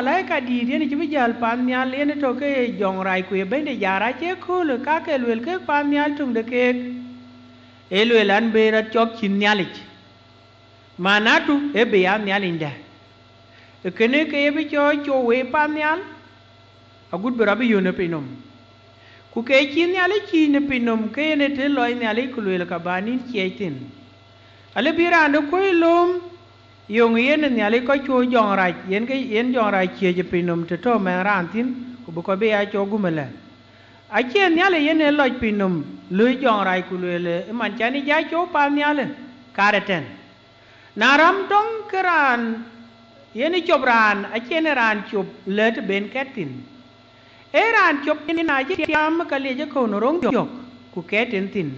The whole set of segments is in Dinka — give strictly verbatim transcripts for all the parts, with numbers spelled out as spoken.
malaika dïït yen cï bï jäl paannhial, yen tɔ̈ ke ye jɔŋrac ku ye bɛ̈ny de jakrac, acie köölë ka ke lueel kek paannhial töŋ de keek, ee lueel an, bï rɔt cɔk cïn Nhialic. Manatu, ee bï ya Nhialic dɛ̈. Ee kënë ke ye bï cɔɔc cuɔp wei paannhial, agut bï rɔt bï yön ë piny nɔm. Ku ke cï Nhialic cïï në piny nɔm, ke yen ë të lɔc Nhialic ku lueel ka bä nïn ciɛɛc thïn. Alë bï raan de kuöc lööm, yöŋ yen ë Nhialic kɔc cuö jɔŋrac, yen ke, yen jɔŋrac ciëëc ë piny nɔm të tɔ̈ mɛnh raan thïn, ku bï kɔc bï ya cɔk gum ëlë. Acie Nhialic yen ë lɔc piny nɔm, lööc jɔŋrac ku lueel, ë man cän ë ja cɔk paannhial ë, kaar ëtɛ̈n. Na räm dɔ̈ŋ ke raan, yen ë cop raan, acïn ë raan cop lɛ̈t ben kɛt thïn. Ee raan cop yen acï tiaam, ka liec ë kɔ̈u në roŋ jɔ̈k, ku kɛt en thïn.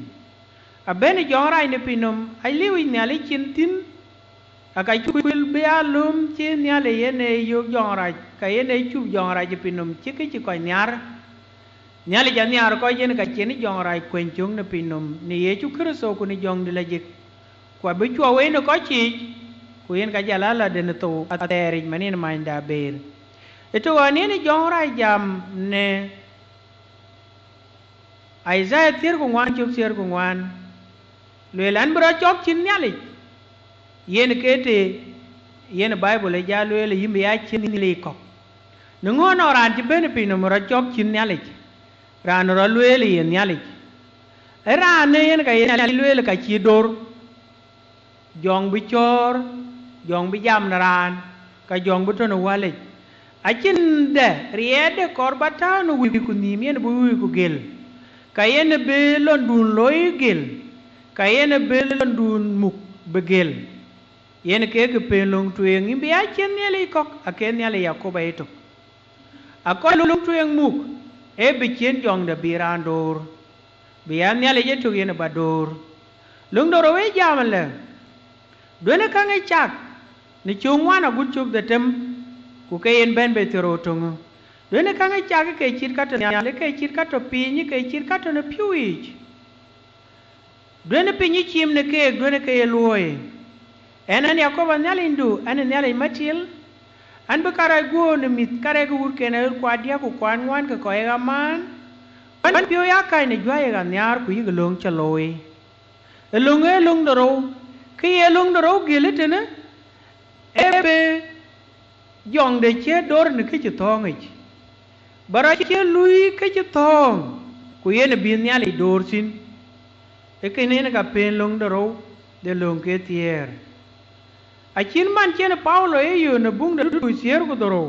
Abën ë jɔŋrac në piny nɔm, aliu yic Nhialic cin thïn, aka cuk kuil bï aa lööm cï Nhialic yen ë yök jɔŋrac, ka yen ë cup jɔŋrac ë piny nɔm cï kë cï kɔc nhiaar. Nhialic anhiaar kɔc yen ka cïn jɔŋrac kuëny cöŋ në piny nɔm, në Yecu Kërtho ku në jɔŋdït lajik. Ku abï cuɔp wei në kɔc yiic, ku yen ka jal alɔde në thou athɛɛr yic man yen manyda bëër. Ë të ɣɔn yen ë jɔŋrac jam në Ithaya thiëër ku ŋuan, cök thiëër ku ŋuan, lueel an, bï rɔt cɔk cïn Nhialic, yen ke të yen Baibul ë ja lueel, yïn bï ya cïn Nhialic kɔ̈k. Në ŋö nɔŋ raan cï bɛ̈n ë piny nɔm rɔt cɔk cïn Nhialic, raan rɔt lueel ë ye Nhialic? Ë raan ë yen ka ye Nhialic lueel ka cï dor, jɔŋ bï cɔɔr, jɔŋ bï jam në raan, ka jɔŋ bï tɔ̈ në wälic. Acïn dɛ̈ riɛɛt de kɔɔr bä tääu në wëiku nhïïm yen bï wëiku gël, ka yen bï lɔndun looi gël, ka yen bï lɔndun muk bï gël. Yen ke kë pen löŋ tueŋ, yïn bï ya cïn Nhialic kɔ̈k, ake Nhialic Yakoba yetök. Akɔc löŋ tueŋ muk, ee bï ciën jɔŋdɛ̈ bï raan door, bï ya Nhialic yetök yen ë bä door. Löŋ de rou ë jam ëlë, duënë käŋ ë cak në cök ŋuan agut cök dhetem, ku ke yen bɛ̈n bei thiërrou töŋë. Duënë käŋ ë cak ke cït ka tɔ̈ nhial, ke cït ka tɔ̈ piny, ke cït ka tɔ̈ në pïu yiic. Duënë piny ë cim në keek, duënë ke ye luööi. Ɣɛn, ɣɛn Yakoba Nhialicdu, ɣɛn ë Nhialic matil, ɣɛn bï karɛc guöör në mïth, karɛc ke wurken aɣet kuat diäk ku kuat ŋuan ke kɔc ɣa maan, ɣɛn piɔ̈u ya kac në juäi ɣa nhiaar ku yïk löŋ cä looi. Ë löŋ ee löŋ de rou, kë ye löŋ de rou gël ë tënë, ee bï jɔŋde cie dor në kë cï thɔ̈ɔ̈ŋ yic, bä rɔt cie luui kë cï thɔ̈ɔ̈ŋ, ku yen bï Nhialic door thïn. Ee kënë yen ka pen löŋ de rou de löŋ ke thiëër. Acït man cïn Paulo ye yöök në buŋ de Luui thiëër ku dhorou,